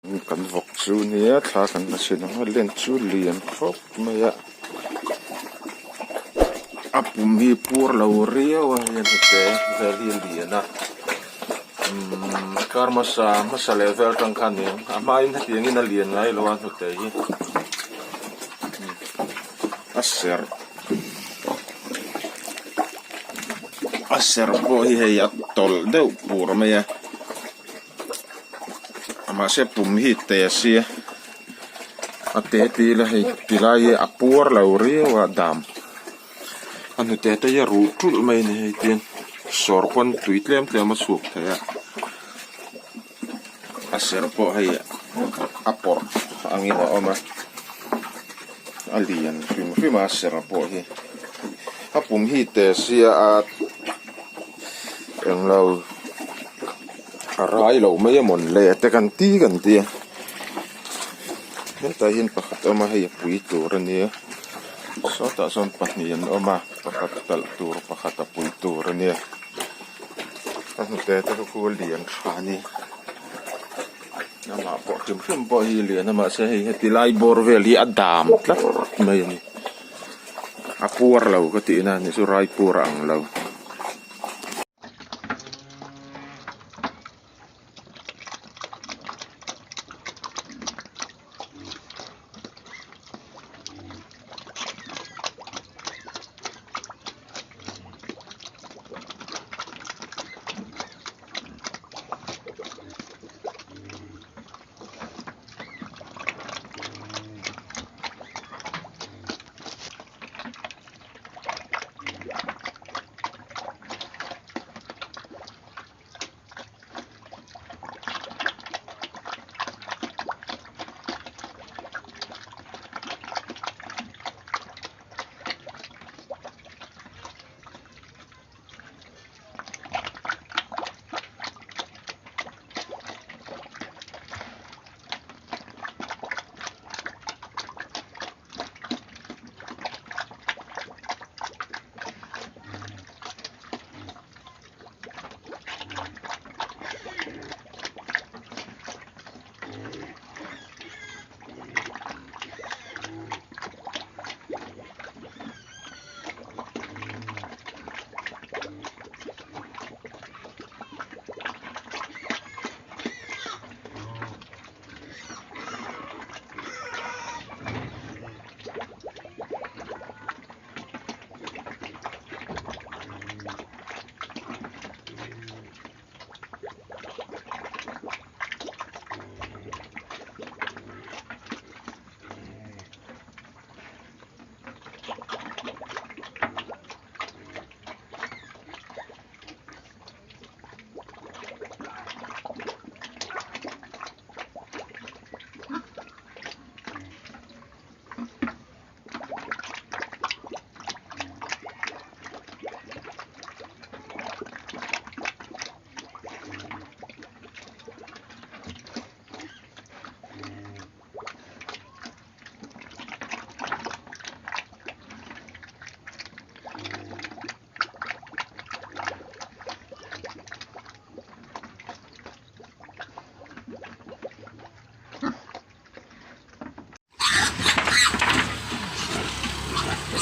Kan vawk chu nia thla kan la chhin ang a len chu lian khawp mai a a pum hi pur lo riau a hei a hnute vel hi a lian a umm kar hmasa hmasa leh vel atang khan eng a hmain hetiang in a lian ngai lo a hnute hi a serh a serh pawh hi hei a tawlh deuh pur mai a. Mahse pum hi te sia a te ti ila hei ti lai hi a puar lo riau a dam a hnute te hi a ruh tulh mai a ni hei tian sawr pawn tui tlem tlem a chhuak thei a a serh pawh hei a pawrh angin a awm a a lian hrim hrim a serh pawh hi a pum hi te sia a englo. A rai lo mai a mawn le te kan ti kan ti a hetah hian pakhat a awm a hei a pui tur a nia sawtah sawn pahnih an awm a pakhat talh tur pakhat a pui tur a nia a hnute te khu a lian tha a ni amah pawh hrim hrim pawh hi a lian a mahse hei heti lai bawr vel hi a dam tlat mai a ni a puar lo ka tihna a nih chu rai puar a ang lo.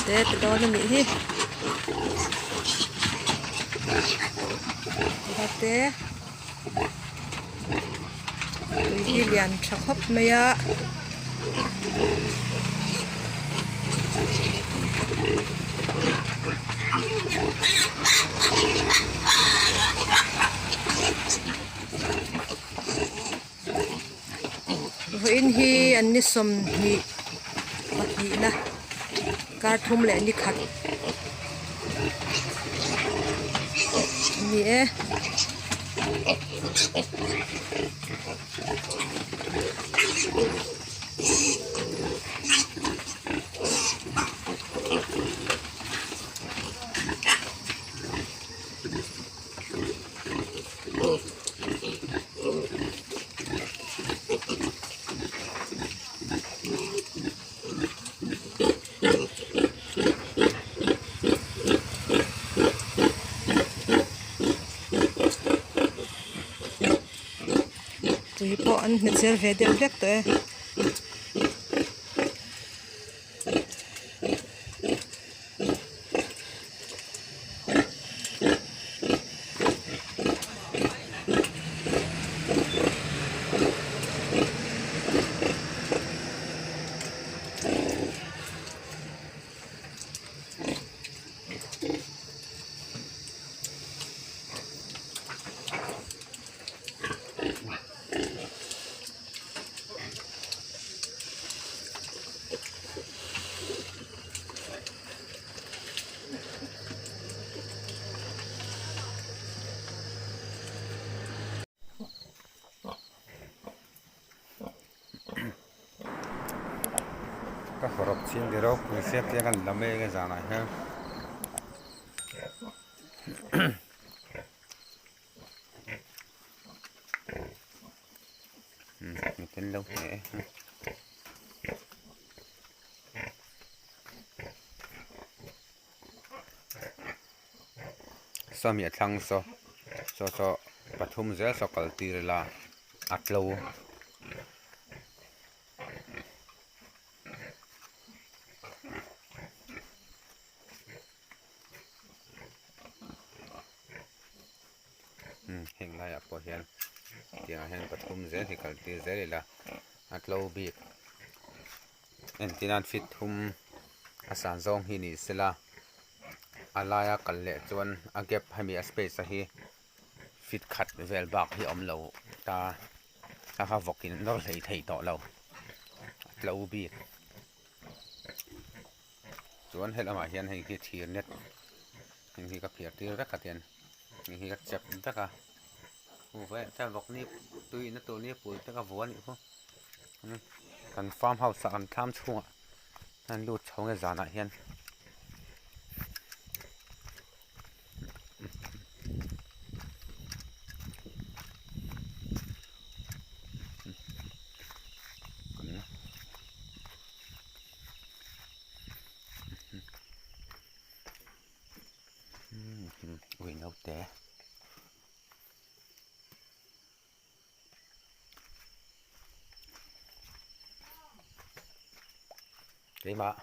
Te ti dawn a nih hi te tui hi lian tha khawp mai a. Vawiin hi an ni 22 pahnihna kar thum leh ni khat a ni e. Tui pawh. pawh an hmet zel ve deuh hlek tawh e. Ka hawrawp chhing ti ropui sia tiang an la mek a zanah hian. Miten lo hneh e. Sawmi a thlang saw saw saw pathum zel saw kal tir ila a tlo. Heng laiah pawh hian tiangah hian pathum zel hi kal tir zel ila a tlo bik entir nan feet thum a san zawng hi ni sela a laia kal leh chuan a gap hemi a space a hi feet khat vel bak hi a awm lo ta a kha vawkin nawr hlei thei tawh lo a tlo bik. Chuan helamah hian hei hi thir net heng hi ka phiar tir vek a tian heng hi ka chep vek a chuan vawk ni tui inna tur ni pul te ka vuah a nih chu kan farm house ah kan thlam chhungah an lut chho nge zanah hian. Ui naute. Keimah.